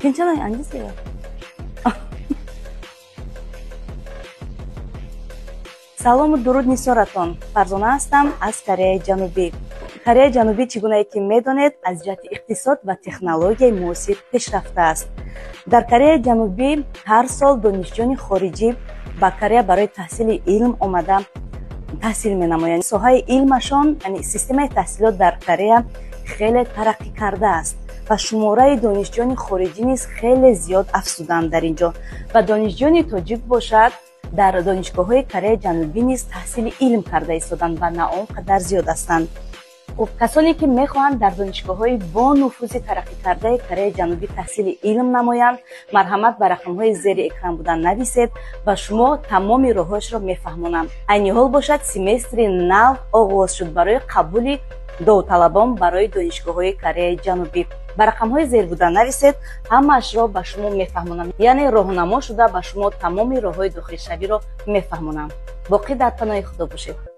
괜찮아요. 앉으세요. Салому дуруд, Нисоратон. Фарзона ҳастам аз Кореяи Ҷанубӣ. Кореяи Ҷанубӣ, чӣ гунае ки медонед, аз ҷиҳати иқтисод ва технологияи муосир пешрафта аст. Дар Кореяи Ҷанубӣ ҳар сол донишҷӯёни хориҷӣ ба Корея барои таҳсили илм омада таҳсил менамоянд. Соҳаи илмашон, яъне системаи таҳсилот дар Корея хеле тараққӣ кардааст ва шумораи донишҷӯёни хориҷӣ низ хеле зиёд афзуданд дар ин ҷо. Ва донишҷӯёни тоҷик бошад, дар донишгоҳҳои Кореяи Ҷанубӣ низ таҳсили илм карда истоданд ва на он қадар зиёд ҳастанд. Хуб, касоне ки мехоҳанд дар донишгоҳҳои бонуфузи тараққикардаи Кореяи Ҷанубӣ таҳсили илм намоянд, марҳамат, ба рақамҳои зери экран буда нависед ва шумо тамоми роҳҳояшро мефаҳмонам. Айни ҳол бошад, семестри нав оғоз шуд барои қабули довталабон барои донишгоҳҳои Кореяи Ҷанубӣ. Ба рақамҳои зер буда нависед, ҳамаашро ба шумо мефаҳмонам, яъне роҳнамо шуда ба шумо тамоми роҳҳои дохилшавиро мефаҳмонам. Боқӣ дар паноҳи Худо бошед.